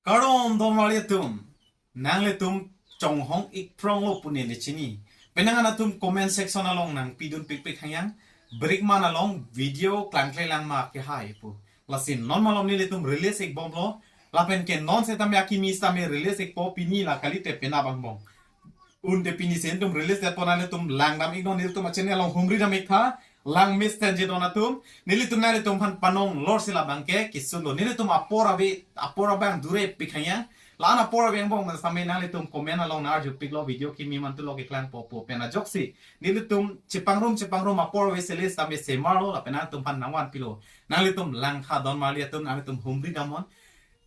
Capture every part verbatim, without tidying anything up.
Kardom don marli atum. Nanglitum chonghong ik prong lo pu neli chini. Penang an atum comment section along nangpidun pikpik hangyang. Break man along video klangkle lang ma ke hai pu. Lasi non malom nelitum release ik bomlo. Lapen ke non setame akimi setame release ikpo, pini la kalite penap angbong. Unte pini si nelitum release det pon nelitum langdam iknon, nelitum achannel along humri dam ik tha. Langme stand je don atum, nelitum nanglitum aphan panong lor si labang ke kisun lo. Nelitum apor ave, apor abang dure pik hangyang. La-an apor ave angbong setame nanglitum comment along nang-arju piklo, video kimi mantu lo, keklangpo pu pen ajoksi nelitum chepangrum chepangrum apor ave sele setame semar lo, lapen nangtum aphan nangvan pilo. Nanglitum lang tha don marli atum, nanglitum humri damnon.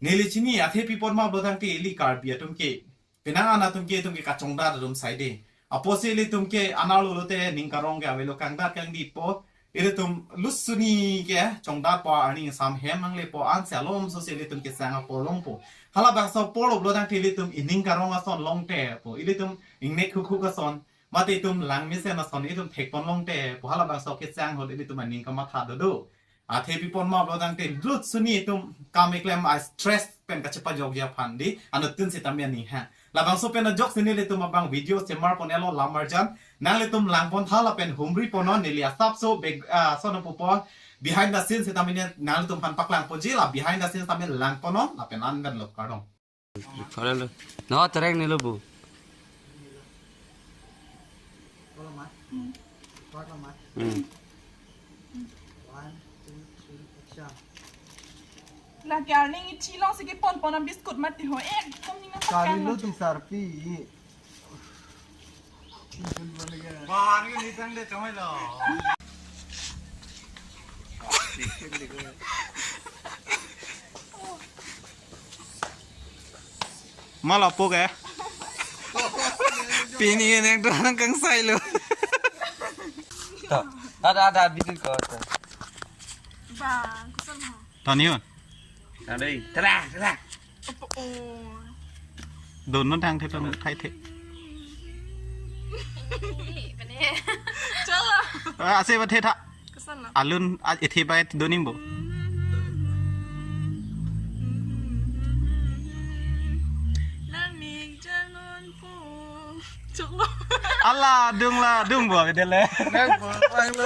Neli chini athe pi apot ma blo tangte ili Karbi atum ke, penang an atum ke, itum ke kachongdat atum saide. Apotsi ilitum ke anerlo lote ning karong ke avelo, kangdat kangdipo. Ilitum lusuni ke chongdatpo, arni sam hem nanglepo, ansi alomso si ilitum kesang apor longpo. Halabangso apor lo blo tangte ilitum ining karong ason longte pu, ilitum ingnek hukhuk ason, mate itum langmesen ason itum thekpon longte pu, halabangso kesang ahut ilitum aning kamatha dodo. Athe pi apot ma blo tangte lut suni itum kam keklem a stress pen kachepajokji aphan di, anuttin setame aning ha. Labangso pen ajoksi nelitum abang video semar pon elo lam arjan. Nanglitum langpon tha lapen humri ponnon, neli asapso bek, ah, sono pupo behind the scene setame nanglitum aphan paklang ponji, la behind the scene setame lang ponnon lapen an dan lo, kardom. Thore lo. No, tereng ni lo bu. Hmm. One, two, three, action. Lake arni ithi long si kepon pon a biscuit mati ho. Eh, kom ni na Kali pakan lo lo. Ti sarpi. Bahan ke nitang de chomai lo. Malapok eh. Pini yang tu nang kangsai lo. To, ada, ada, bidin ko to. Ba, kusan ho. Tani yun. Tadi, tera, tera. Apa, oh. Dono dang the tong thai the. Chala. Ah, ase ba the tha. Kusan lo. Alun, ah, ithi bai doning bo. Lamik janon po. Chala. Ala, dung la, dung bo, bidele.